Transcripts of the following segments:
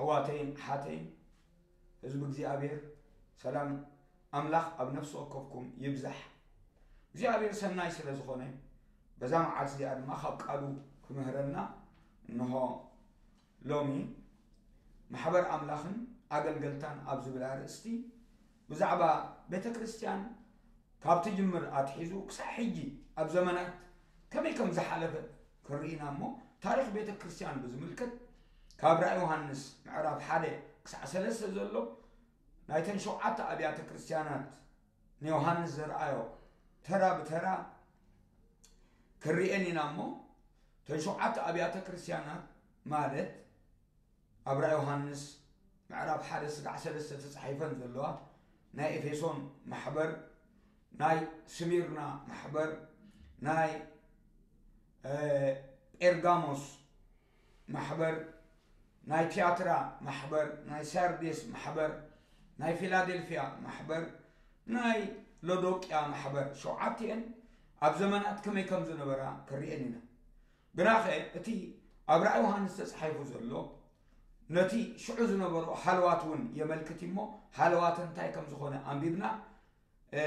ኣሕዋተይን ኣሓተይን ህዝቢ እግዚኣብሔር፣ ሰላም ኣምላኽ ኣብ ነፍሲ ወከፍኩም ይብዛሕ። እግዚኣብሔር ሰናይ ስለ ዝኾነ፣ በዛ መዓልቲ እዚኣ ድማ ካብ ቃሉ ክምህረና እንሆ ሎሚ ማሕበር ኣምላኽን ኣገልገልታን ኣብ ዝብል ኣርእስቲ ብዛዕባ ቤተ ክርስቲያን ካብ ትጅምር ኣትሒዙ ክሳዕ ሕጂ ኣብ ዘመናት ከመይ ከም ዝሓለፈት ክንርኢ ኢና እሞ፣ ታሪኽ ቤተ ክርስቲያን ብዝምልከት ካብ ራእይ ዮሃንስ ምዕራፍ ሓደ ክሳዕ ሰለስተ ዘሎ ናይተን ሸውዓተ ኣብያተ ክርስቲያናት ንዮሃንስ ዘርኣዮ ተራ ብተራ ክንርእየን ኢና እሞ፣ እተን ሸውዓተ ኣብያተ ክርስቲያናት ማለት ኣብ ራእይ ዮሃንስ ምዕራፍ ሓደ ስጋዕ ሰለስተ ተጻሒፈን ዘለዋ ናይ ኤፌሶን ማሕበር፣ ናይ ስሚርና ማሕበር፣ ናይ እ፣ ጴርጋሞስ ማሕበር፣ ናይ ትያትራ ማሕበር፣ ናይ ሳርዴስ ማሕበር፣ ናይ ፊላዴልፊያ ማሕበር፣ ናይ ሎዶቅያ ማሕበር፣ ሸውዓቲኤን ኣብ ዘመናት ከመይ ከም ዝነበራ ክርእየን ኢና። ግናኸ እቲ ኣብ ራእይ ዮሃንስ ተጻሒፉ ዘሎ ነቲ ሽዑ ዝነበሮ ሃለዋት እውን የመልክት እሞ፣ ሃለዋት እንታይ ከም ዝኾነ ኣንቢብና፣ እ፣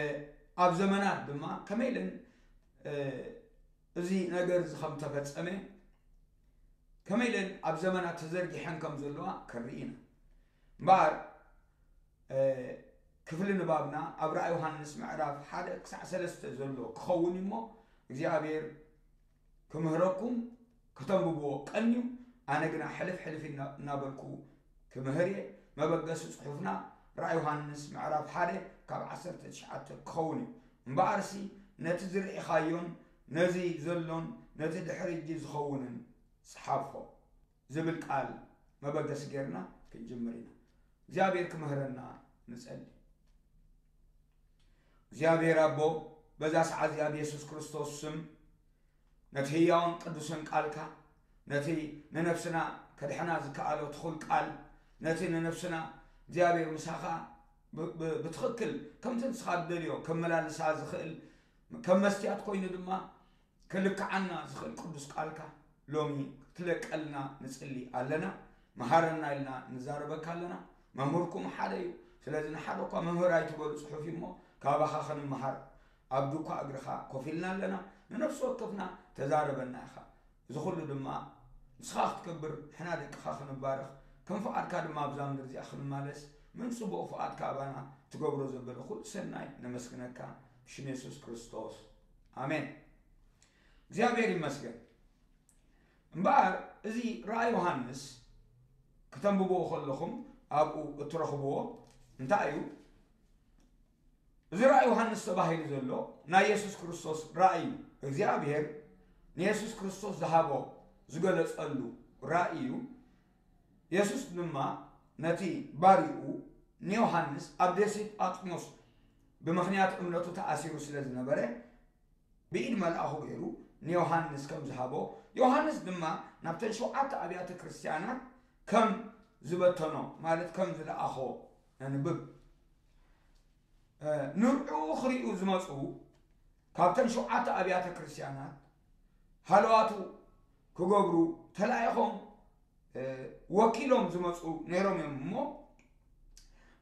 ኣብ ዘመናት ድማ ከመይ ኢለን፣ እ፣ እዚ ነገር እዚ ከም ተፈጸመ፣ ከመይ ኢለን ኣብ ዘመናት ተዘርጊሐን ከም ዘለዋ ክንርኢ ኢና። እምበኣር፣ እ፣ ክፍሊ ንባብና ኣብ ራእይ ዮሃንስ ምዕራፍ ሓደ ክሳዕ ሰለስተ ዘሎ ክኸውን እሞ፣ እግዚኣብሔር ክምህረኩም ከተንብብዎ ቀንዩ፣ ኣነ ግና ሕልፍ ሕልፍ እና-፣ እናበልኩ ክምህር እየ። መበገሲ ጽሑፍና ራእይ ዮሃንስ ምዕራፍ ሓደ ካብ ዓሰርተ ትሽዓተ ክኸውን እዩ። እምበኣርሲ ነቲ ዝርኢኻዮን ነዚ ዘሎን ነቲ ድሕሪ እጂ ዝኸውንን ጽሓፎ ዝብል ቃል መበገሲ ጌርና ክንጅምር ኢና። እግዚኣብሔር ክምህረና ንጸሊ። እግዚኣብሔር ኣቦ፣ በዛ ሰዓት እዚኣ ብየሱስ ክርስቶስ ስም ነቲ ህያውን ቅዱስን ቃልካ፣ ነቲ ንነፍስና ከድሕና ዝከኣሎ ትኹል ቃል፣ ነቲ ንነፍስና እግዚኣብሔር ምሳኻ ብ-፣ ብ-፣ ብትኽክል ከምቲ ንስኻ ትደልዮ ከመላልሳ ዝኽእል፣ ከም መስትያት ኮይኑ ድማ ክልክዓና ዝኽእል ቅዱስ ቃልካ ሎሚ ክትለቀልና ንጽሊ ኣለና። መሃረና ኢልና ንዛረበካ ኣለና። መምህርኩም ሓደ እዩ። ስለዚ ንሓደ እኳ መምህር ኣይትበሉ ጽሑፍ እዩ እሞ፣ ካባኻ ክንመሃር ኣብ ዱኳ እግርኻ ኮፍ ኢልና ኣለና። ንነፍሲ ወከፍና ተዛረበና ኢኻ። እዚ ኩሉ ድማ ንስኻ ክትከብር፣ ንሕና ደቅኻ ክንባረኽ፣ ከም ፍቓድካ ድማ ኣብዛ ምድሪ እዚኣ ክንማለስ፣ ምን ጽቡቕ ፍቓድካ ኣባና ትገብሮ ዘበለ ኩሉ ሰናይ ነመስግነካ፣ ብሽም የሱስ ክርስቶስ፣ ኣሜን። እግዚኣብሔር ይመስገን። እምበኣር እዚ ራእይ ዮሃንስ ክተንብብዎ ከለኹም ኣብኡ እትረኽብዎ እንታይ እዩ? እዚ ራእይ ዮሃንስ ተባሂሉ ዘሎ ናይ የሱስ ክርስቶስ ራእይ እዩ። እግዚኣብሔር ንየሱስ ክርስቶስ ዝሃቦ ዝገለጸሉ ራእይ እዩ። የሱስ ድማ ነቲ ባሪኡ ንዮሃንስ ኣብ ደሴት ጳጥሞስ ብምኽንያት እምነቱ ተኣሲሩ ስለ ዝነበረ፣ ብኢድ መልኣኹ ገይሩ ንዮሃንስ ከም ዝሃቦ፣ ዮሃንስ ድማ ናብተን ሸውዓተ ኣብያተ ክርስቲያናት ከም ዝበተኖ፣ ማለት ከም ዝለኣኾ ነንብብ። እ፣ ንርዑ ክርእዩ ዝመጹ ካብተን ሸውዓተ ኣብያተ ክርስቲያናት ሃለዋቱ ክገብሩ ተላኢኾም፣ እ፣ ወኪሎም ዝመጹ ነይሮም እዮም እሞ፣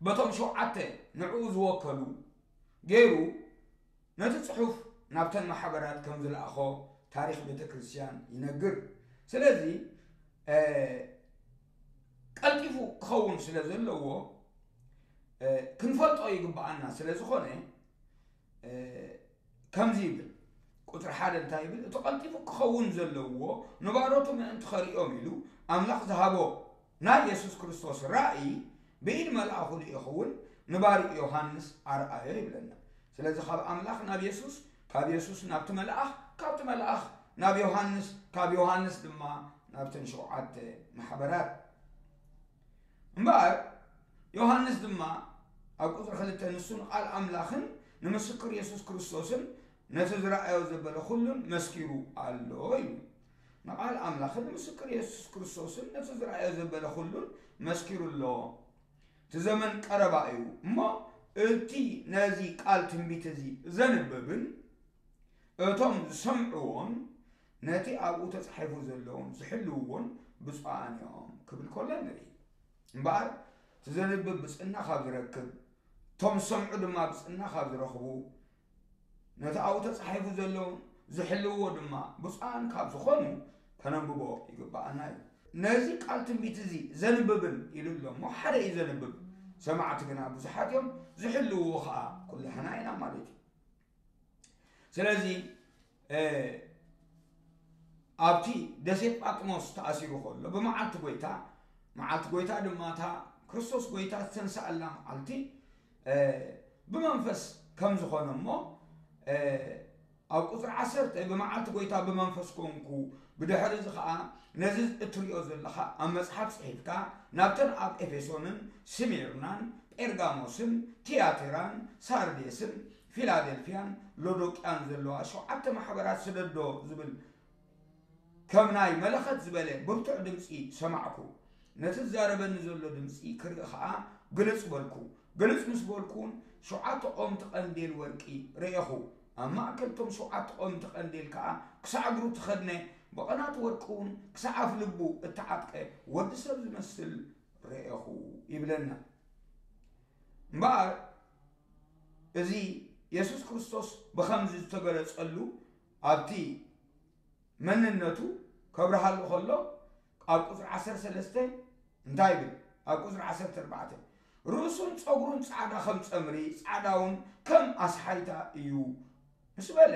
በቶም ሸውዓተ ንዕኡ ዝወከሉ ገይሩ ነቲ ጽሑፍ ናብተን ማሕበራት ከም ዝለኣኾ ታሪኽ ቤተ ክርስቲያን ይነግር። ስለዚ፣ እ፣ ቀልጢፉ ክኸውን ስለ ዘለዎ፣ እ፣ ክንፈልጦ ይግብኣና ስለ ዝኾነ፣ እ፣ ከምዚ ይብል፣ ቁጽሪ ሓደ እንታይ ይብል? እቲ ቀልጢፉ ክኸውን ዘለዎ ንባሮቱ ምእንቲ ኸርእዮም ኢሉ ኣምላኽ ዝሃቦ ናይ የሱስ ክርስቶስ ራእይ ብኢድ መልኣኹ ልኢኹ እውን ንባሪኡ ዮሃንስ ኣርኣዮ ይብለና። ስለዚ ካብ ኣምላኽ ናብ የሱስ፣ ካብ የሱስ ናብቲ መልኣኽ፣ ካብቲ መልኣኽ ናብ ዮሃንስ፣ ካብ ዮሃንስ ድማ ናብተን ሸውዓተ ማሕበራት። እምበኣር ዮሃንስ ድማ ኣብ ቁጽሪ ክልተ ንሱ ንቓል ኣምላኽን ንምስክር የሱስ ክርስቶስን ነቲ ዝረኣዮ ዘበለ ኩሉን መስኪሩ ኣሎ ኢሉ። ንቓል ኣምላኽን ንምስክር የሱስ ክርስቶስን ነቲ ዝረኣዮ ዘበለ ኩሉን መስኪሩ ኣሎ። እቲ ዘመን ቀረባ እዩ እሞ፣ እቲ ነዚ ቃል ትንቢት እዚ ዘንብብን እቶም ዝሰምዕዎን ነቲ ኣብኡ ተጻሒፉ ዘለውን ዝሕልውዎን ብፁዓን እዮም ክብል ከሎ ንርኢ። እምበኣር እቲ ዘንብብ ብፅና ካብ ዝረክብ፣ እቶም ዝሰምዑ ድማ ብፅና ካብ ዝረኽቡ፣ ነቲ ኣብኡ ተፃሒፉ ዘሎ ዝሕልውዎ ድማ ብፁዓን ካብ ዝኾኑ ከነንብቦ ይግብኣና እዩ። ነዚ ቃል ትንቢት እዚ ዘንብብን ኢሉ ኣሎ እሞ ሓደ እዩ ዘንብብ፣ ሰማዕቲ ግና ብዙሓት እዮም፣ ዝሕልውዎ ኸዓ ኩላህና ኢና ማለት እዩ። ስለዚ ኣብቲ ደሴት ጳጥሞስ ተኣሲሩ ከሎ ብመዓልቲ ጎይታ፣ መዓልቲ ጎይታ ድማ እታ ክርስቶስ ጎይታ ዝተንስኣላ መዓልቲ ብመንፈስ ከም ዝኾነ እሞ ኣብ ቁፅሪ ዓሰርተ ብመዓልቲ ጎይታ ብመንፈስ ኮንኩ፣ ብድሕሪ እዚ ከዓ ነዚ እትሪኦ ዘለኻ ኣብ መፅሓፍ ፅሒፍካ ናብተን ኣብ ኤፌሶንን ስሚርናን ጴርጋሞስን ቲያትራን ሳርዴስን ፊላደልፊያን ሎዶቅያን ዘለዋ ሸውዓተ ማሕበራት ስደዶ ዝብል ከም ናይ መለኸት ዝበለ ብርቱዕ ድምፂ ሰማዕኩ። ነቲ ዝዛረበኒ ዘሎ ድምፂ ክርኢ ኸዓ ግልፅ በልኩ። ግልፅ ምስ በልኩ እውን ሸውዓተ ቆምቲ ቀንዴል ወርቂ ርኤኹ። ኣብ ማእከል እቶም ሸውዓተ ቆምቲ ቀንዴል ከዓ ክሳዕ እግሩ ትኸድነ ብቐናት ወርቂ እውን ክሳዕ ኣፍ ልቡ እተዓጥቀ ወዲ ሰብ ዝመስል ርኤኹ ይብለና። እምበኣር እዚ የሱስ ክርስቶስ ብኸምዚ ዝተገለጸሉ ኣብቲ መንነቱ ከብርሃሉ ከሎ ኣብ ቁፅሪ ዓሰርተ ሰለስተ እንታይ ይብል? ኣብ ቁፅሪ ዓሰርተ ኣርባዕተ ርእሱን ፀጉሩን ፃዕዳ ከም ፀምሪ ፃዕዳውን ከም ኣስሓይታ እዩ ምስ በለ፣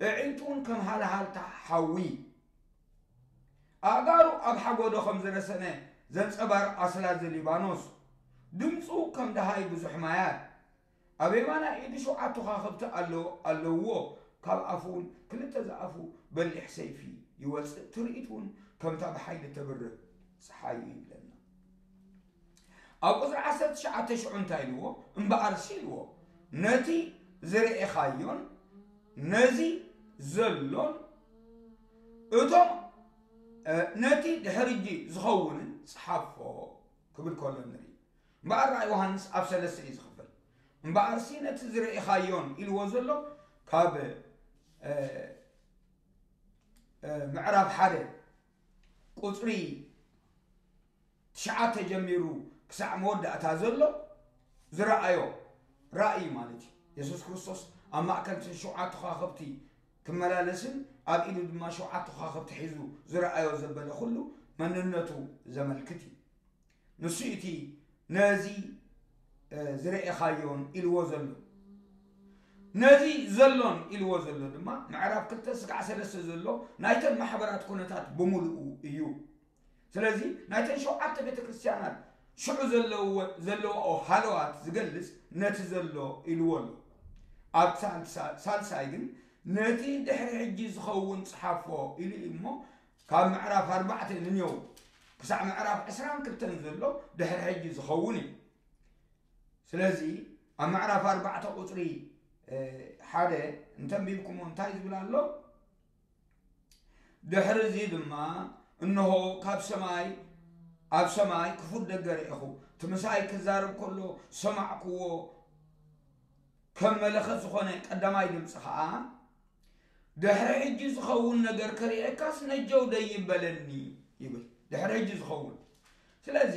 ኣዒንቱ እውን ከም ሃልሃልታ ሓዊ፣ ኣእጋሩ ኣብ ሓጎዶ ከም ዝረሰነ ዘንፀባርቕ ኣስላዘ ሊባኖስ፣ ድምፁ ከም ደሃይ ብዙሕ ማያት፣ ኣብ የማናይ ኢዱ ሸውዓተ ኳኸብቲ ኣሎ ኣለውዎ፣ ካብ ኣፉ እውን ክልተ ዝኣፉ በሊሕ ሰይፊ ይወፅእ፣ ትርኢት እውን ከምታ ብሓይሊ ተብርህ ፀሓይ እዩ ይብለና። ኣብ ቁፅሪ ዓሰርተ ትሽዓተ ሽዑ እንታይ ኢልዎ? እምበኣርሲ ኢልዎ፣ ነቲ ዝረኤኻዮን ነዚ ዘሎን እቶም ነቲ ድሕሪ ሕጂ ዝኸውንን ፀሓፎ ክብል ከሎ ንርኢ። እምበኣር ራእይ ዮሃንስ ኣብ ሰለስተ እዩ ዝኽፈል። እምበኣርሲ ነቲ ዝረኤኻዮን ኢልዎ ዘሎ ካብ ምዕራፍ ሓደ ቁፅሪ ትሽዓተ ጀሚሩ ክሳዕ መወዳእታ ዘሎ ዝረኣዮ ራእይ ማለት እዩ። የሱስ ክርስቶስ ኣብ ማእከል እተን ሸውዓተ ኳኸብቲ ክመላለስን ኣብ ኢዱ ድማ ሸውዓተ ኳኸብቲ ሒዙ ዝረኣዮ ዘበለ ኩሉ መንነቱ ዘመልክት እዩ። ንሱ እቲ ነዚ ዝረኤኻዮን ኢልዎ ዘሎ። ነዚ ዘሎን ኢልዎ ዘሎ ድማ ምዕራፍ ክልተ ስጋዕ ሰለስተ ዘሎ ናይተን ማሕበራት ኩነታት ብምሉኡ እዩ። ስለዚ ናይተን ሸውዓተ ቤተ ክርስቲያናት ሽዑ ዘለውኦ ሃለዋት ዝገልጽ ነቲ ዘሎ ኢልዎ ኣሎ። ኣብ ሳልሳይ ግን ነቲ ድሕሪ ሕጂ ዝኸውን ጽሓፎ ኢሉ እዩ እሞ ካብ ምዕራፍ ኣርባዕተ ንኔው ክሳዕ ምዕራፍ ዕስራን ክልተን ዘሎ ድሕሪ ሕጂ ዝኸውን እዩ። ስለዚ ኣብ ምዕራፍ ኣርባዕተ ቁፅሪ ሓደ እንተንቢብኩሞ እንታይ ዝብል ኣሎ? ድሕሪ እዚ ድማ እንሆ ካብ ሰማይ ኣብ ሰማይ ክፉት ደገ ርኤኹ፣ እቲ ምሳይ ክዛረብ ከሎ ሰማዕክዎ፣ ከም መለኸት ዝኾነ ቀዳማይ ድምፂ ኸዓ ድሕሪ ሕጂ ዝኸውን ነገር ከርእየካስ ነጀው ደይብ በለኒ ይብል። ድሕሪ ሕጂ ዝኸውን። ስለዚ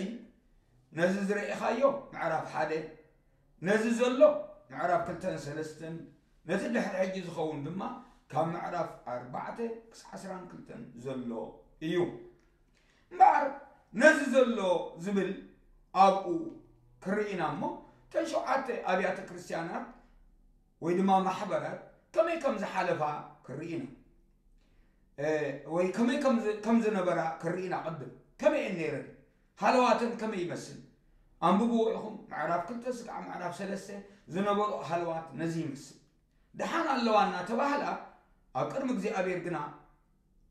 ነዚ ዝረኤኻዮ ምዕራፍ ሓደ፣ ነዚ ዘሎ ምዕራፍ ክልተን ሰለስተን፣ ነቲ ድሕሪ ሕጂ ዝኸውን ድማ ካብ ምዕራፍ ኣርባዕተ ክሳዕ ዕስራን ክልተን ዘሎ እዩ። እምበኣር ነዚ ዘሎ ዝብል ኣብኡ ክርኢ ኢና እሞ እተን ሸውዓተ ኣብያተ ክርስቲያናት ወይ ድማ ማሕበራት ከመይ ከም ዝሓለፋ ክርኢ ኢና። ወይ ከመይ ከም ዝነበራ ክርኢ ኢና። ቅድም ከመይ እየን ነይረን? ሃለዋተን ከመይ ይመስል? ኣንብብዎ ኢኹም። ምዕራፍ ክልተ ስጋዕ ምዕራፍ ሰለስተ ዝነበሩ ሃለዋት ነዚ ይመስል። ደሓን ኣለዋ እናተባህላ ኣብ ቅድሚ እግዚኣብሔር ግና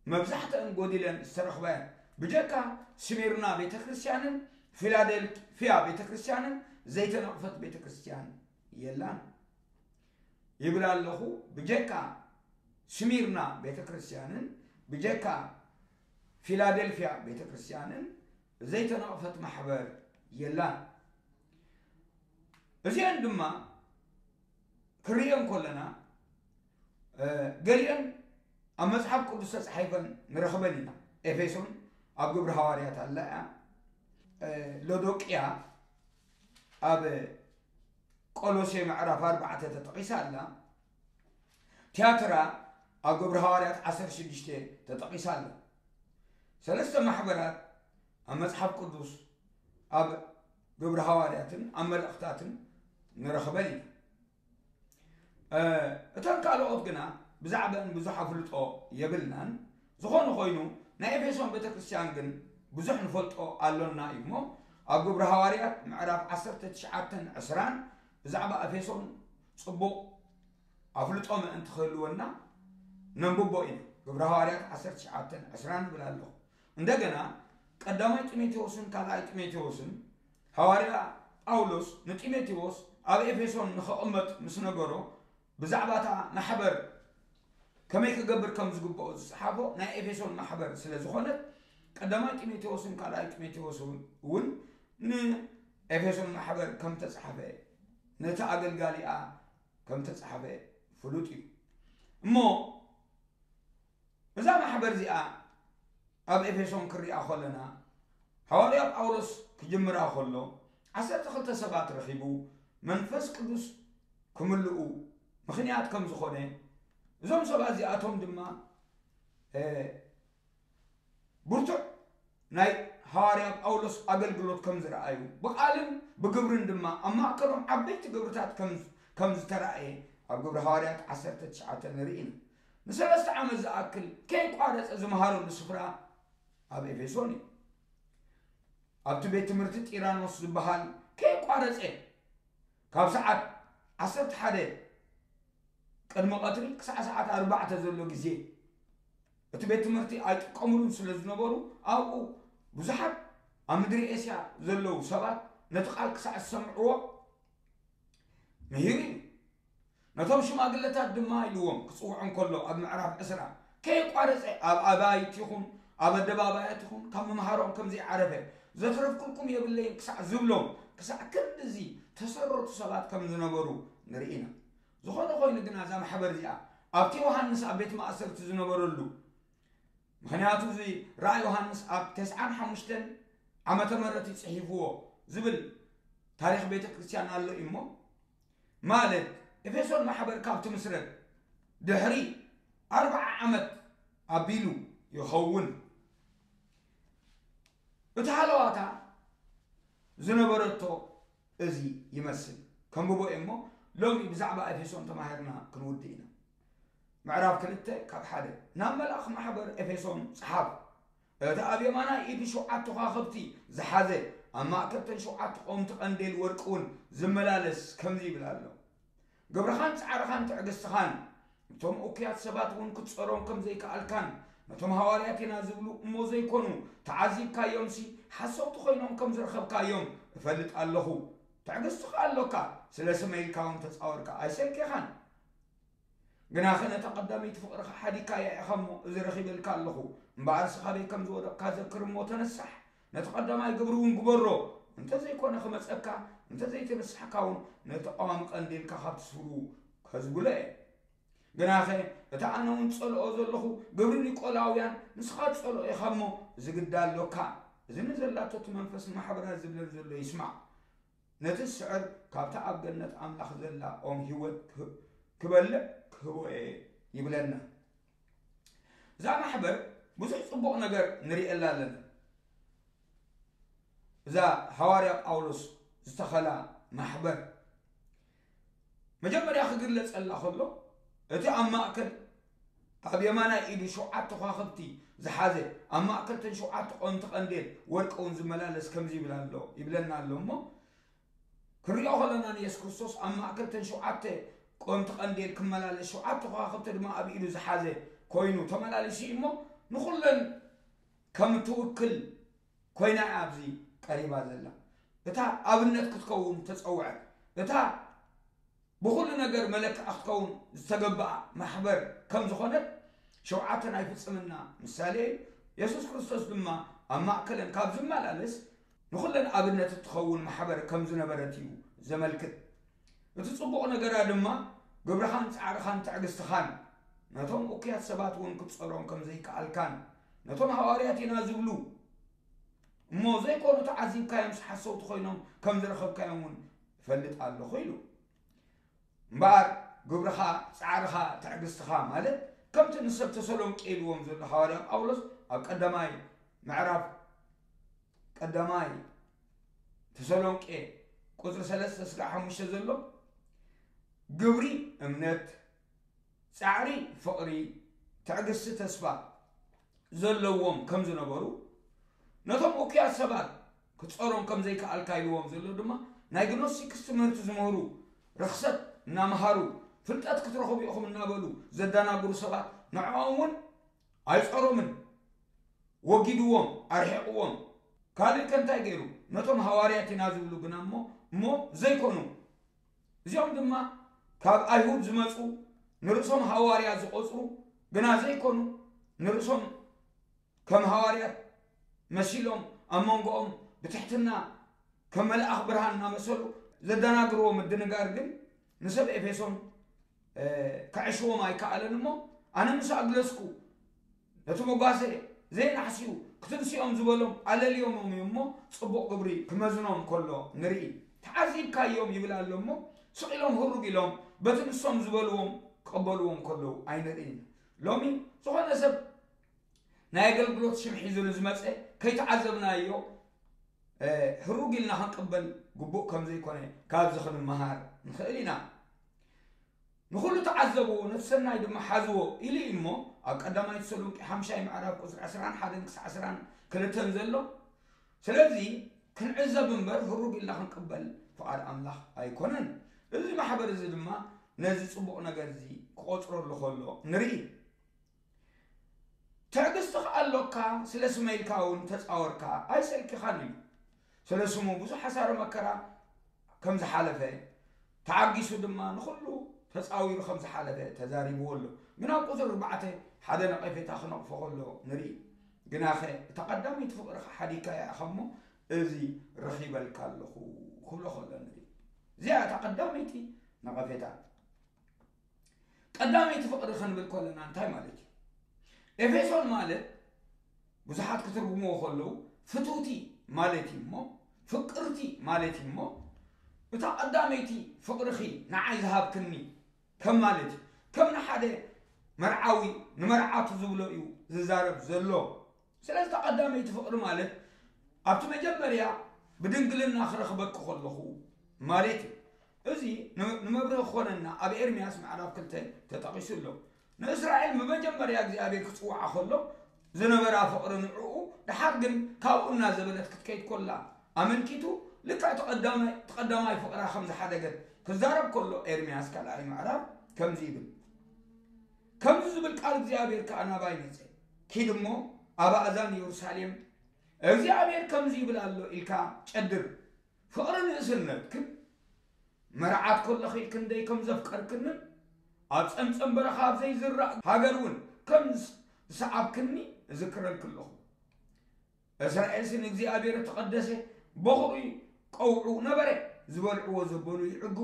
መብዛሕትአን ጎዲለን ዝተረኽባ እየን። ብጀካ ስሚርና ቤተ ክርስቲያንን ፊላደልፊያ ቤተ ክርስቲያንን ዘይተነቕፈት ቤተ ክርስቲያን የላን ይብል ኣለኹ። ብጀካ ስሚርና ቤተ ክርስቲያንን ብጀካ ፊላደልፊያ ቤተ ክርስቲያንን ዘይተነቕፈት ማሕበር የላን። እዚአን ድማ ክርእየን ከለና ገሊአን ኣብ መፅሓፍ ቅዱስ ተፃሒፈን ንረኽበን ኢና። ኤፌሶን ኣብ ግብሪ ሃዋርያት ኣላ እያ። ሎዶቅያ ኣብ ቆሎሴ ምዕራፍ ኣርባዕተ ተጠቒሳ ኣላ። ቲያትራ ኣብ ግብሪ ሃዋርያት ዓሰርተ ሽዱሽተ ተጠቒሳ ኣላ። ሰለስተ ማሕበራት ኣብ መጽሓፍ ቅዱስ ኣብ ግብሪ ሃዋርያትን ኣብ መልእኽታትን ንረኽበን ኢና። እተን ካልኦት ግና ብዛዕባን ብዙሕ ኣፍልጦ የብልናን። ዝኾነ ኮይኑ ናይ ኤፌሶን ቤተ ክርስቲያን ግን ብዙሕ ንፈልጦ ኣሎና እዩ እሞ ኣብ ግብሪ ሃዋርያት ምዕራፍ ዓሰርተ ትሽዓተን ዕስራን ብዛዕባ ኤፌሶን ጽቡቕ ኣፍልጦ ምእንቲ ክህልወና ነንብቦ ኢና። ግብሪ ሃዋርያት ዓሰርተ ትሽዓተን ዕስራን እብል ኣለኹ። እንደገና ቀዳማይ ጢሞቴዎስን ካልኣይ ጢሞቴዎስን ሃዋርያ ጳውሎስ ንጢሞቴዎስ ኣብ ኤፌሶን ንኸቕመጥ ምስ ነገሮ ብዛዕባ እታ ማሕበር ከመይ ክገብር ከም ዝግብኦ ዝጸሓፎ ናይ ኤፌሶን ማሕበር ስለ ዝኾነት ቀዳማይ ጢሞቴዎስን ካልኣይ ጢሞቴዎስ እውን ንኤፌሶን ማሕበር ከም ተጻሓፈ ነቲ ኣገልጋሊኣ ከም ተጻሓፈ ፍሉጥ እዩ። እሞ እዛ ማሕበር እዚኣ ኣብ ኤፌሶን ክሪኣ ከለና ሃዋርያ ጳውሎስ ክጅምራ ከሎ ዓሰርተ ክልተ ሰባት ረኺቡ መንፈስ ቅዱስ ክምልኡ ምኽንያት ከም ዝኾነ እዞም ሰባት እዚኣቶም ድማ ብርቱዕ ናይ ሃዋርያ ጳውሎስ ኣገልግሎት ከም ዝረኣዩ ብቓልን ብግብርን ድማ ኣብ ማእከሎም ዓበይቲ ግብርታት ከም ዝተራእየ ኣብ ግብሪ ሃዋርያት ዓሰርተ ትሽዓተ ንርኢ ኢና። ንሰለስተ ዓመት ዝኣክል ከይቋረጸ ዝመሃረሉ ስፍራ ኣብ ኤፌሶን እዩ። ኣብቲ ቤት ትምህርቲ ጢራኖስ ዝበሃል ከይቋረጸ ካብ ሰዓት ዓሰርተ ሓደ ቅድሚ ቀትሪ ክሳዕ ሰዓት ኣርባዕተ ዘሎ ግዜ እቲ ቤት ትምህርቲ ኣይጥቀምሉን ስለ ዝነበሩ ኣብኡ ብዙሓት ኣብ ምድሪ ኤስያ ዘለዉ ሰባት ነቲ ቃል ክሳዕ ዝሰምዕዎ ምሂሩ እዩ። ነቶም ሽማግለታት ድማ ኢልዎም ክጽውዖም ከሎ ኣብ ምዕራፍ ዕስራ ከየቋረጸ ኣብ ኣባይቲ ይኹን ኣብ ኣደባባያት ይኹን ካብ ምምሃሮም ከም ዘይዓረፈ ዘትረፍኩልኩም የብለይን ክሳዕ ዝብሎም ክሳዕ ክንድዚ ተሰረቱ ሰባት ከም ዝነበሩ ንርኢ ኢና። ዝኾነ ኮይኑ ግና እዛ ማሕበር እዚኣ ኣብቲ ዮሃንስ ኣብ ቤት ማእሰርቲ ዝነበረሉ ምኽንያቱ እዚ ራእይ ዮሃንስ ኣብ ተስዓን ሓሙሽተን ዓመተ ምህረት እዩ ጽሒፍዎ ዝብል ታሪኽ ቤተ ክርስቲያን ኣሎ እዩ እሞ ማለት ኤፌሶን ማሕበር ካብ ትምስረት ድሕሪ ኣርብዓ ዓመት ኣቢሉ ይኸውን። እቲ ሃለዋታ ዝነበረቶ እዚ ይመስል። ከንብቦ እየ እሞ ሎሚ ብዛዕባ ኤፌሶን ተማሂርና ክንውድእ ኢና። ምዕራፍ ክልተ ካብ ሓደ ናብ መልኣኽ ማሕበር ኤፌሶን ጸሓፍ። እቲ ኣብ የማናይ ኢዱ ሸውዓተ ከዋኽብቲ ዝሓዘ ኣብ ማእከል ተን ሸውዓተ ቀውምቲ ቀንዴል ወርቂ እውን ዝመላለስ ከምዚ ይብል ኣሎ። ግብርኻን ጻዕርኻን ትዕግስትኻን እቶም እኩያት ሰባት እውን ክትጸሮም ከም ዘይከኣልካን ነቶም ሃዋርያት ኢና ዝብሉ እሞ ዘይኮኑ ተዓዚብካዮምሲ ሓሰውቲ ኮይኖም ከም ዝረኸብካዮም እፈልጥ ኣለኹ። ትዕግስቲ ከኣ ኣሎካ፣ ስለ ስመይ ኢልካ እውን ተጻወርካ ኣይሰልኬኻን። ግናኸ ነታ ቀዳመይቲ ፍቕርኻ ሓዲግካያ ኢኻ እሞ እዚ ረኺበልካ ኣለኹ። እምበኣርሲ ካበይ ከም ዝወደቕካ ዘክር እሞ ተነሳሕ፣ ነቲ ቀዳማይ ግብሪ እውን ግበሮ። እንተ ዘይኮነ ክመጸካ እንተ ዘይተነሳሕካ እውን ነቲ ቀዋሚ ቀንዴልካ ካብቲ ስፍርኡ ከዝብሎ እየ። ግናኸ እቲ ኣነ እውን ጸልኦ ዘለኹ ግብሪ ኒቆላውያን ንስኻ ትጸልኦ ኢኻ እሞ እዚ ግዳ ኣሎካ። እዚ ንዘላቶ እቲ መንፈስ ንማሕበራት ዝብለን ዘሎ ይስማዕ። ነቲ ዝስዕር ካብታ ኣብ ገነት ኣምላኽ ዘላ ኦም ህይወት ክበልዕ ክህቦ እየ ይብለና። እዛ ማሕበር ብዙሕ ጽቡቕ ነገር ንርእየላ ኣለና። እዛ ሃዋርያ ጳውሎስ ዝተኸላ ማሕበር መጀመርያ ክግለጸላ ከሎ እቲ ኣብ ማእከል ኣብ የማናይ ኢዱ ሸውዓተ ከዋኽብቲ ዝሓዘ ኣብ ማእከል ተን ሸውዓተ ቀወምቲ ቀንዴል ወርቂ እውን ዝመላለስ ከምዚ ይብል ኣሎ ይብለና ኣሎ እሞ ክንሪኦ ከለና ንየሱስ ክርስቶስ ኣብ ማእከል ተን ሸውዓተ ቀወምቲ ቀንዴል ክመላለስ ሸውዓተ ከዋኽብቲ ድማ ኣብ ኢዱ ዝሓዘ ኮይኑ ተመላሊሱ እዩ እሞ ንኹለን ከም ትውክል ኮይና እያ ኣብዚ ቀሪባ ዘላ። እታ ኣብነት ክትከውን ተጸውዐት። እታ ብኹሉ ነገር መለክዓ ክትከውን ዝተገብኣ ማሕበር ከም ዝኾነት ሸውዓተ ናይ ፍጽምና ምሳሌ እዩ። የሱስ ክርስቶስ ድማ ኣብ ማእከለን ካብ ዝመላለስ ንኹለን ኣብነት እትኸውን ማሕበር ከም ዝነበረት እዩ ዘመልክት። እቲ ጽቡቕ ነገራ ድማ ግብርኻን ጻዕርኻን ትዕግስትኻን ነቶም እኩያት ሰባት እውን ክትጸሮም ከም ዘይከኣልካን ነቶም ሃዋርያት ኢና ዝብሉ እሞ ዘይኮኑ ተዓዚብካዮምስ ሓሰውቲ ኮይኖም ከም ዝረኸብካዮም እውን እፈልጥ ኣለኹ ኢሉ። እምበኣር ግብርኻ፣ ጻዕርኻ፣ ትዕግስትኻ ማለት ከምቲ ንሰብ ተሰሎንቄ ኢልዎም ዘሎ ሃዋርያ ጳውሎስ ኣብ ቀዳማይ ምዕራፍ ቀዳማይ ተሰሎንቄ ቁጽሪ ሰለስተ ስጋዕ ሓሙሽተ ዘሎ ግብሪ እምነት፣ ጻዕሪ ፍቕሪ፣ ትዕግስቲ ተስፋ ዘለዎም ከም ዝነበሩ፣ ነቶም እኩያት ሰባት ክትጸሮም ከም ዘይከኣልካ ኢልዎም ዘሎ ድማ ናይ ግኖስቲክስ ትምህርቲ ዝምህሩ፣ ርኽሰት እናምሃሩ፣ ፍልጠት ክትረኽቡ ኢኹም እናበሉ ዘደናግሩ ሰባት ንዕኦም እውን ኣይጸሮምን፣ ወጊድዎም፣ ኣርሒቕዎም። ካልእ ከ እንታይ ገይሩ? ነቶም ሃዋርያት ኢና ዝብሉ ግና እሞ እሞ ዘይኮኑ፣ እዚኦም ድማ ካብ ኣይሁድ ዝመጹ፣ ንርእሶም ሃዋርያት ዝቖጽሩ ግና ዘይኮኑ፣ ንርእሶም ከም ሃዋርያት መሲሎም ኣብ መንጎኦም ብትሕትና ከም መልኣኽ ብርሃን እናመሰሉ ዘደናግርዎ ምድንጋር ግን ንሰብ ኤፌሶን፣ እ፣ ከዕሽዎም ኣይከኣለን እሞ፣ ኣነ ምስ ኣግለስኩ ነቲ መጓሰ ዘይናሕስዩ ክትንስኦም ዝበሎም ኣለልዮሞም እዩ እሞ፣ ጽቡቕ ግብሪ ክመዝኖም ከሎ ንርኢ። ተዓዚብካዮም ይብል ኣሎ እሞ፣ ስቕ ኢሎም ህሩግ ኢሎም በቲ ንሶም ዝበልዎም ክቕበልዎም ከለዉ ኣይንርእን ኢና። ሎሚ ዝኾነ ሰብ ናይ ኣገልግሎት ሽም ሒዙ ንዝመጸ ከይተዓዘብናዮ፣ እ፣ ህሩግ ኢልና ክንቅበል ግቡእ ከም ዘይኮነ ካብዚ ክንመሃር ንኽእል ኢና። ንኹሉ ተዓዘብዎ፣ ነቲ ሰናይ ድማ ሓዝዎ ኢሉ እዩ እሞ፣ ኣብ ቀዳማይ ተሰሎንቄ ሓምሻይ ምዕራፍ ቁጽሪ ዕስራን ሓደን ክሳዕ ዕስራን ክልተን ዘሎ። ስለዚ ክንዕዘብ እምበር ህሩግ ኢልና ክንቅበል ፍቓድ ኣምላኽ ኣይኮነን። እዚ ማሕበር እዚ ድማ ነዚ ጽቡቕ ነገር እዚ ክቖጽረሉ ከሎ ንርኢ። ትዕግስቲ ከኣ ኣሎካ፣ ስለ ስመይ ኢልካ እውን ተጻወርካ ኣይሰልኪኻን ኢሉ። ስለ ስሙ ብዙሕ ሓሳረ መከራ ከም ዝሓለፈ፣ ተዓጊሱ ድማ ንኹሉ ተጻዊሩ ከም ዝሓለፈ ተዛሪብዎ ኣሎ። ግን ኣብ ቁጽሪ ኣርባዕተ ሓደ ነቐፌታ ክነቕፎ ከሎ ንርኢ። ግናኸ እታ ቀዳመይቲ ፍቕርኻ ሓዲግካያ ኢኻ እሞ፣ እዚ ረኺበልካ ኣለኹ ክብሎ ከሎ ንርኢ። እዚኣ እታ ቀዳመይቲ ነቐፌታ። ቀዳመይቲ ፍቕሪ ክንብል ከለና እንታይ ማለት እዩ? ኤፌሶን ማለት ብዙሓት ክትርጉምዎ ከለዉ ፍትውቲ ማለት እዩ እሞ፣ ፍቅርቲ ማለት እዩ እሞ፣ እታ ቀዳመይቲ ፍቕርኺ ንዓይ ዝሃብክኒ ከም ማለት እዩ። ከም ንሓደ መርዓዊ ንመርዓቱ ዝብሎ እዩ ዝዛረብ ዘሎ። ስለዚ እታ ቀዳመይቲ ፍቕሪ ማለት ኣብቲ መጀመርያ ብድንግልና ክረኽበኪ ከለኹ ማለት እዩ። እዚ ን-፣ ንመብርሂ ክኾነና ኣብ ኤርምያስ ምዕራፍ ክልተ ተጠቒሱ ኣሎ። ንእስራኤል ብመጀመርያ እግዚኣብሔር ክጽውዓ ከሎ ዝነበራ ፍቕሪ ንዕኡ፣ ደሓር ግን ካብኡ እናዘበለት ክትከይድ ከላ ኣመልኪቱ፣ ልክዕ እቲ ቀዳማይ፣ እቲ ቀዳማይ ፍቕራ ከም ዝሓደገት ክዛረብ ከሎ ኤርምያስ ካልኣይ ምዕራፍ ከምዚ ይብል። ከምዚ ዝብል ቃል እግዚኣብሔር ከኣ ናባይ መጸ። ኪድ እሞ ኣብ ኣእዛን የሩሳሌም እግዚኣብሔር ከምዚ ይብል ኣሎ ኢልካ ጨድር። ፍቕሪ ንእስነትክን መርዓት ከለኺ ክንደይ ከም ዘፍቀርክንን ኣብ ጸምጸም በረኻ ኣብ ዘይዝራእ ሃገር እውን ከም ዝሰዓብክኒ እዝክረልኪ ኣለኹ። እስራኤልሲ ንእግዚኣብሔር እተቐደሰ በኹሪ ቀውዑ ነበረ፣ ዝበልዕዎ ዘበሉ ይዕግቡ፣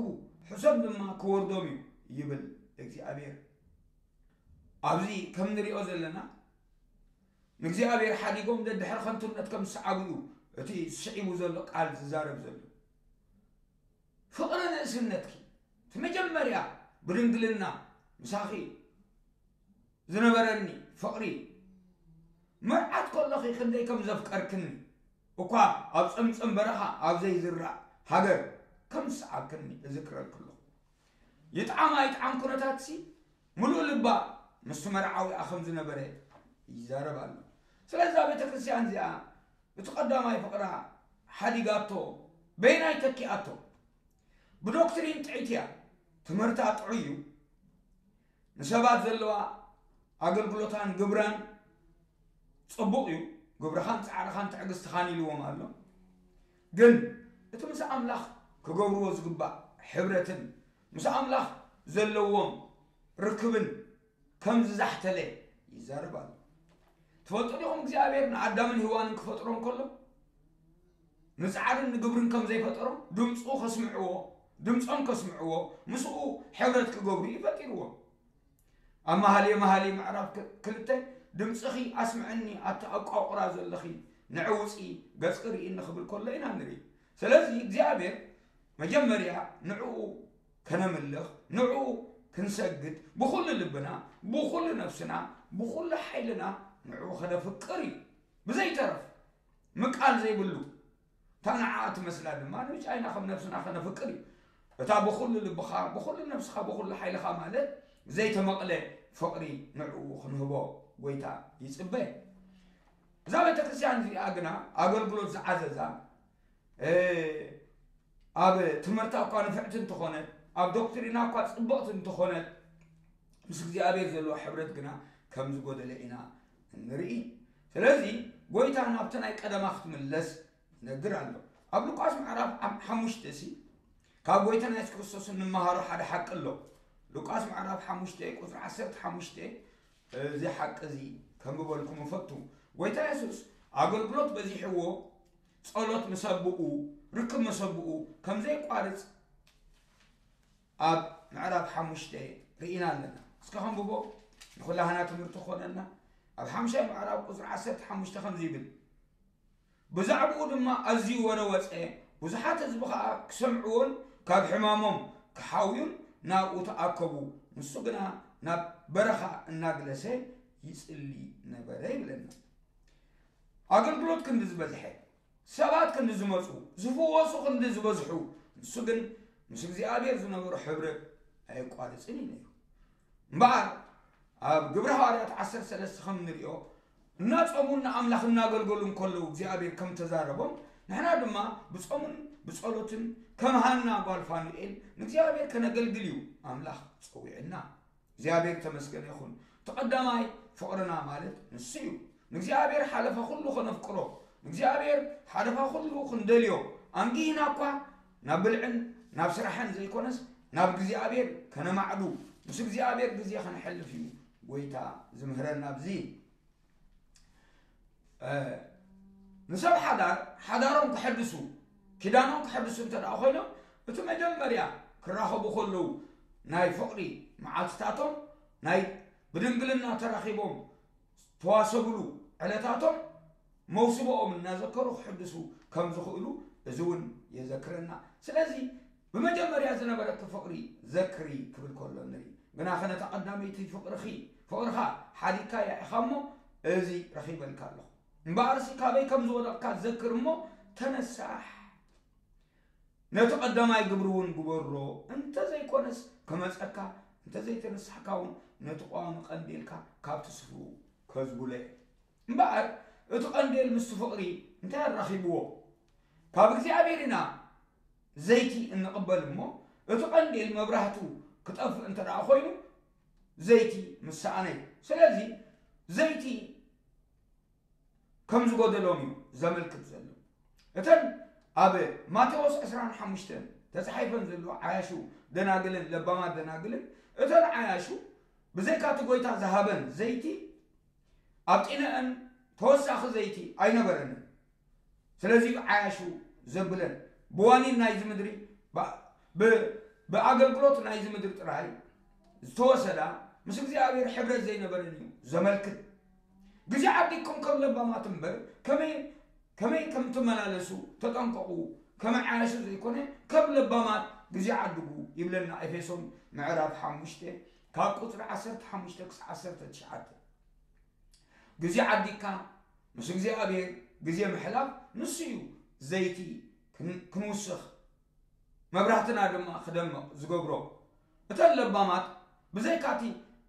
ሕሰም ድማ ክወርዶም እዩ ይብል እግዚኣብሔር። ኣብዚ ከም ንሪኦ ዘለና ንእግዚኣብሔር ሓዲጎም ደድሕሪ ከንቱነት ከም ዝሰዓቡ እዩ እቲ ስዒቡ ዘሎ ቃል ዝዛረብ ዘሎ። ፍቕሪ ንእስነትኪ እቲ መጀመርያ ብድንግልና ምሳኺ ዝነበረኒ ፍቕሪ መርዓት ከለኺ ክንደይ ከም ዘፍቀርክኒ እኳ ኣብ ጸምጸም በረኻ ኣብ ዘይዝራእ ሃገር ከም ዝሰዓብክኒ እዝክረልኪ ኣለኹ። ይጥዓም ኣይጥዓም ኩነታትሲ ምሉእ ልባ ምስቲ መርዓዊኣ ከም ዝነበረ ይዛረብ ኣሎ። ስለዛ ቤተ ክርስቲያን እዚኣ እቲ ቀዳማይ ፍቕራ ሓዲጋቶ በይናይ ተኪኣቶ። ብዶክትሪን ጥዕይቲ እያ። ትምህርታ ጥዑይ እዩ። ንሰባት ዘለዋ ኣገልግሎታን ግብራን ጽቡቕ እዩ። ግብርኻን ጻዕርኻን ትዕግስትኻን ኢልዎም ኣሎ። ግን እቲ ምስ ኣምላኽ ክገብርዎ ዝግባእ ሕብረትን ምስ ኣምላኽ ዘለዎም ርክብን ከም ዝዛሕተለ ይዛረብ ኣሎ። ትፈልጡ ዲኹም እግዚኣብሔር ንኣዳምን ሄዋንን ክፈጥሮም ከሎ ንጻዕርን ንግብርን ከም ዘይፈጠሮም ድምፁ ከስምዕዎ፣ ድምፆም ከስምዕዎ፣ ምስኡ ሕብረት ክገብሩ እዩ ፈጢርዎም። ኣብ መሃልየ መሃልይ ምዕራፍ ክ-፣ ክልተ ድምፅኺ ኣስምዕኒ ኣቲ ኣብ ቋቑራ ዘለኺ ንዑ ውፂ ገጽኪ ርኢኒ ክብል ከሎ ኢና ንርኢ። ስለዚ እግዚኣብሔር መጀመርያ ንዕኡ ከነምልኽ፣ ንዕኡ ክንሰግድ፣ ብኹሉ ልብና፣ ብኹሉ ነፍስና፣ ብኹሉ ሓይልና ንዕኡ ከነፍቅር እዩ። ብዘይተረፍ ምቃል ዘይብሉ። እታ ንዓኣ ትመስላ ድማ ንብቻ ኢና ከም ነፍስና ከነፍቅር እዩ። እታ ብኹሉ ልብኻ፣ ብኹሉ ነፍስኻ፣ ብኹሉ ሓይልኻ ማለት ዘይተመቕለ ፍቕሪ ንዕኡ ክንህቦ ጎይታ ይጽበ። እዛ ቤተክርስትያን እዚኣ ግና ኣገልግሎት ዝዓዘዛ፣ እ፣ ኣብ ትምህርታ እኳ ንፍዕቲ እንተኾነት፣ ኣብ ዶክትሪና እኳ ጽብቕቲ እንተኾነት፣ ምስ እግዚኣብሔር ዘለዎ ሕብረት ግና ከም ዝጎደለ ኢና ንርኢ። ስለዚ ጎይታ ናብቲ ናይ ቀደማ ክትምለስ ይነግር ኣሎ። ኣብ ሉቃስ ምዕራፍ ሓም-፣ ሓሙሽተ ሲ ካብ ጎይታና የሱስ ክርስቶስ እንመሃሮ ሓደ ሓቂ ኣሎ። ሉቃስ ምዕራፍ ሓሙሽተ ቁጽሪ ዓሰርተ ሓሙሽተ፣ እዚ ሓቂ እዚ ከንብበልኩም እፈቱ። ጎይታ የሱስ ኣገልግሎት በዚሕዎ፣ ጸሎት ምስ ኣቦኡ፣ ርክብ ምስ ኣቦኡ ከም ዘየቋርጽ ኣብ ምዕራፍ ሓሙሽተ ርኢና ኣለና። እስከ ከንብቦ፣ ንኹላህና ትምህርቲ ክኾነና። ኣብ ሓምሻይ ምዕራፍ ቁጽሪ ዓሰርተ ሓሙሽተ ከምዚ ይብል፣ ብዛዕባኡ ድማ ኣዝዩ ወረ ወጸ፣ ብዙሓት ህዝቢ ኸኣ ክሰምዕዎን ካብ ሕማሞም ክሓውዩን ናብኡ ተኣከቡ። ንሱ ግና ናብ በረኻ እናግለሰ ይጽሊ ነበረ ይብለና። ኣገልግሎት ክንዲ ዝበዝሐ፣ ሰባት ክንዲ ዝመጹ፣ ዝፍወሱ ክንዲ ዝበዝሑ፣ ንሱ ግን ምስ እግዚኣብሔር ዝነበሮ ሕብረት ኣየቋርጽን እዩ ነይሩ። እምበኣር ኣብ ግብሪ ሃዋርያት ዓሰርተ ሰለስተ ከም ንሪኦ፣ እናጾሙን ንኣምላኽ እናገልገሉ እንከለዉ እግዚኣብሔር ከም ተዛረቦም፣ ንሕና ድማ ብጾምን ብጸሎትን ከም ሃና ጓል ፋኑኤል ንእግዚኣብሔር ከነገልግል እዩ ኣምላኽ ጸዊዕና። እግዚኣብሔር ተመስገነ ይኹን። እቲ ቀዳማይ ፍቕርና ማለት ንሱ እዩ። ንእግዚኣብሔር ሓለፋ ኩሉ ከነፍቅሮ፣ ንእግዚኣብሔር ሓለፋ ኩሉ ክንደልዮ፣ ኣንጊህና እኳ ናብ ብልዕን ናብ ስራሕን ዘይኮነስ ናብ እግዚኣብሔር ከነማዕዱ፣ ምስ እግዚኣብሔር ግዜ ከነሕልፍ እዩ ጎይታ ዝምህረና ኣብዚ። እ፣ ንሰብ ሓዳር፣ ሓዳሮም ክሕድሱ፣ ኪዳኖም ክሕድሱ እንተ ደኣ ኮይኖም፣ እቲ መጀመርያ ክራኸቡ ከለዉ ናይ ፍቕሪ መዓልትታቶም፣ ናይ ብድንግልና ተራኺቦም ተዋሰብሉ ዕለታቶም፣ መውስቦኦም እናዘከሩ ክሕድሱ ከም ዝኽእሉ እዚ እውን የዘክረና። ስለዚ ብመጀመርያ ዝነበረኪ ፍቕሪ ዘክሪ ክብል ከሎ ንርኢ። ግናኸ ነታ ቀዳመይቲ ፍቕርኺ፣ ፍቕርኻ ሓዲግካያ ኢኻ እሞ፣ እዚ ረኺበልካ ኣለኹ። እምበኣርሲ ካበይ ከም ዝወደቕካ ዘክር እሞ ተነሳሕ። ነቲ ቀዳማይ ግብሪ እውን ግበሮ። እንተ ዘይኮነስ ክመጸካ፣ እንተ ዘይተነሳሕካ እውን ነቲ ቀዋሚ ቀንዴልካ ካብቲ ስፍርኡ ከዝጉሎ እየ። እምበኣር እቲ ቀንዴል ምስቲ ፍቕሪ እንታይ ኣራኺብዎ? ካብ እግዚኣብሔር ኢና ዘይቲ እንቕበል እሞ፣ እቲ ቀንዴል መብራህቱ ክጠፍእ እንተ ደኣ ኮይኑ፣ ዘይቲ ምስ ሰኣነ እዩ። ስለዚ ዘይቲ ከም ዝጎደሎም እዩ ዘመልክት ዘሎ። እተን ኣብ ማቴዎስ ዕስራን ሓሙሽተን ተጻሒፈን ዘለዋ ዓያሹ ደናግልን ለባማት ደናግልን፣ እተን ዓያሹ ብዘይካ እቲ ጎይታ ዝሃበን ዘይቲ፣ ኣብ ጢነአን ተወሳኺ ዘይቲ ኣይነበረንን። ስለዚ እዩ ዓያሹ ዘብለን። ብዋኒን ናይዚ ምድሪ፣ ብ-፣ ብ-፣ ብኣገልግሎት ናይዚ ምድሪ ጥራይ ዝተወሰዳ፣ ምስ እግዚኣብሔር ሕብረት ዘይነበረን እዩ ዘመልክት። ግዜ ዓዲግኩም ከም ለባማት እምበር፣ ከመይ፣ ከመይ ከም ትመላለሱ ተጠንቀቑ። ከም ዓያሹ ዘይኮነ፣ ከም ለባማት ግዜ ዓድጉ ይብለና ኤፌሶን ምዕራፍ ሓሙሽተ ካብ ቁጽሪ ዓሰርተ ሓሙሽተ ክሳዕ ዓሰርተ ትሽዓተ። ግዜ ዓዲግካ ምስ እግዚኣብሔር ግዜ ምሕላፍ ንሱ እዩ ዘይቲ ክን-፣ ክንውስኽ፣ መብራህትና ድማ ክደምቕ ዝገብሮ። እተን ለባማት ብዘይካቲ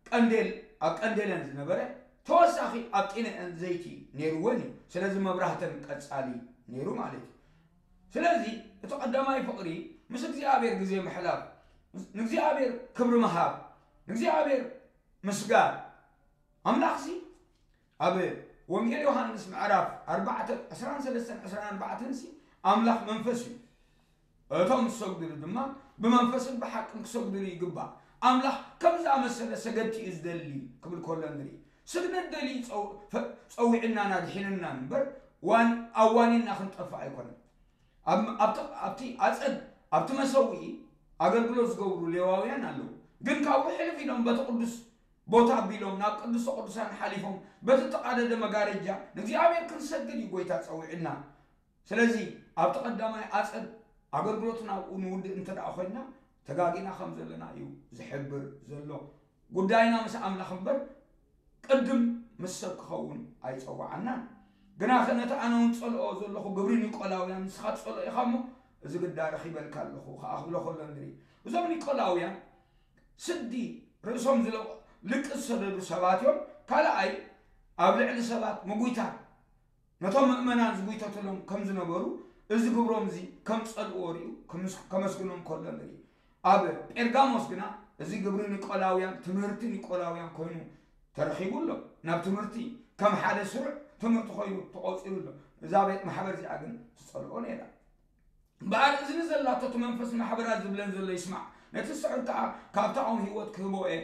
ቀንዴል ኣብ ቀንዴለን ዝነበረ፣ ተወሳኺ ኣብ ጢነአን ዘይቲ ነይርወን እዩ። ስለዚ መብራህተን ቀጻሊ ነይሩ ማለት እዩ። ስለዚ እቲ ቀዳማይ ፍቕሪ ምስ እግዚኣብሔር ግዜ ምሕላፍ፣ ንእግዚኣብሔር ክብሪ ምሃብ፣ ንእግዚኣብሔር ምስጋር። ኣምላኽሲ ኣብ ወንጌል ዮሃንስ ምዕራፍ ኣርባዕተ፣ ዕስራን ሰለስተን ዕስራን ኣርባዕተን ሲ ኣምላኽ መንፈስ እዩ። እቶም ዝሰግድሉ ድማ ብመንፈስን ብሓቅን ክሰግድሉ ይግባእ። ኣምላኽ ከም ዝኣመሰለ ሰገድቲ እዩ ዝደሊ ክብል ከሎ ንርኢ። ስግደት ደሊ ጸው-፣ ፈ-፣ ጸዊዕናን ኣድሒንናን እምበር ዋን-፣ ኣዋኒንና ክንጠፍእ ኣይኮነን። ኣብ-፣ ኣብቲ፣ ኣብቲ ኣጸድ፣ ኣብቲ መሰውኢ ኣገልግሎት ዝገብሩ ሌዋውያን ኣለዉ። ግን ካብኡ ሕልፍ ኢሎም በቲ ቅዱስ ቦታ ኣቢሎም ናብ ቅዱስ ቅዱሳን ሓሊፎም በቲ ተቓደደ መጋረጃ ንእግዚኣብሔር ክንሰግድ እዩ ጎይታ ጸዊዕና። ስለዚ ኣብቲ ቀዳማይ ኣጸድ ኣገልግሎትና ኣብኡ ንውድእ እንተ ደኣ ኮይንና ተጋጊና ከም ዘለና እዩ ዝሕብር ዘሎ። ጉዳይና ምስ ኣምላኽ እምበር ቅድም ምስ ሰብ ክኸውን ኣይጸዋዓናን። ግናኸ ነቲ ኣነ እውን ጸልኦ ዘለኹ ግብሪ ኒቆላውያን ንስኻ ትጸልኦ ኢኻ እሞ፣ እዚ ግዳ ረኺበልካ ኣለኹ ከኣ ክብሎ ከሎ ንርኢ። እዞም ኒቆላውያን ስዲ ርእሶም ዝለቑ ልቂ ዝሰደዱ ሰባት እዮም። ካልኣይ ኣብ ልዕሊ ሰባት ምጉይታት ነቶም ምእመናን ዝጉይተትሎም ከም ዝነበሩ እዚ ግብሮም እዚ ከም ጸልእዎ ርእዩ ከመስግኖም ከሎ ንርኢ። ኣብ ጴርጋሞስ ግና እዚ ግብሪ ኒቆላውያን ትምህርቲ ኒቆላውያን ኮይኑ ተረኺቡ ኣሎ። ናብ ትምህርቲ ከም ሓደ ስሩዕ ትምህርቲ ኮይኑ ተቖጺሩ ኣሎ። እዛ ቤት ማሕበር እዚኣ ግን ትጸልኦ ነይራ። እምበኣር እዝኒ ዘላቶ እቲ መንፈስ ማሕበራት ዝብለን ዘሎ ይስማዕ። ነቲ ስዕር ከኣ ካብታኦም ህይወት ክህቦ እየ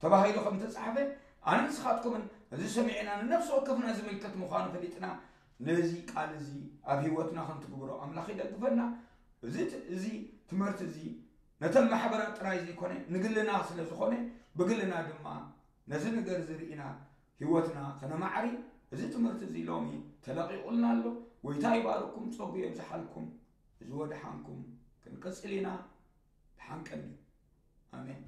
ተባሂሉ ከም ተጻሕፈ ኣነ ንስኻትኩምን እዚ ሰሚዕና ንነፍሲ ወከፍና ዝምልከት ምዃኑ ፈሊጥና ነዚ ቃል እዚ ኣብ ህይወትና ክንትግብሮ ኣምላኽ ይደግፈና። እዚ ት- እዚ ትምህርቲ እዚ ነተን ማሕበራት ጥራይ ዘይኮነ ንግልና ስለ ዝኾነ ብግልና ድማ ነዚ ነገር እዚ ርኢና ህይወትና ከነማዕሪ እዚ ትምህርቲ እዚ ሎሚ ተለቒቑልና ኣሎ። ጎይታ ይባርኩም፣ ጸጉ የብዝሓልኩም። እዚ ወድሓንኩም ክንቅጽል ኢና። ድሓን ቀኒ። ኣሜን።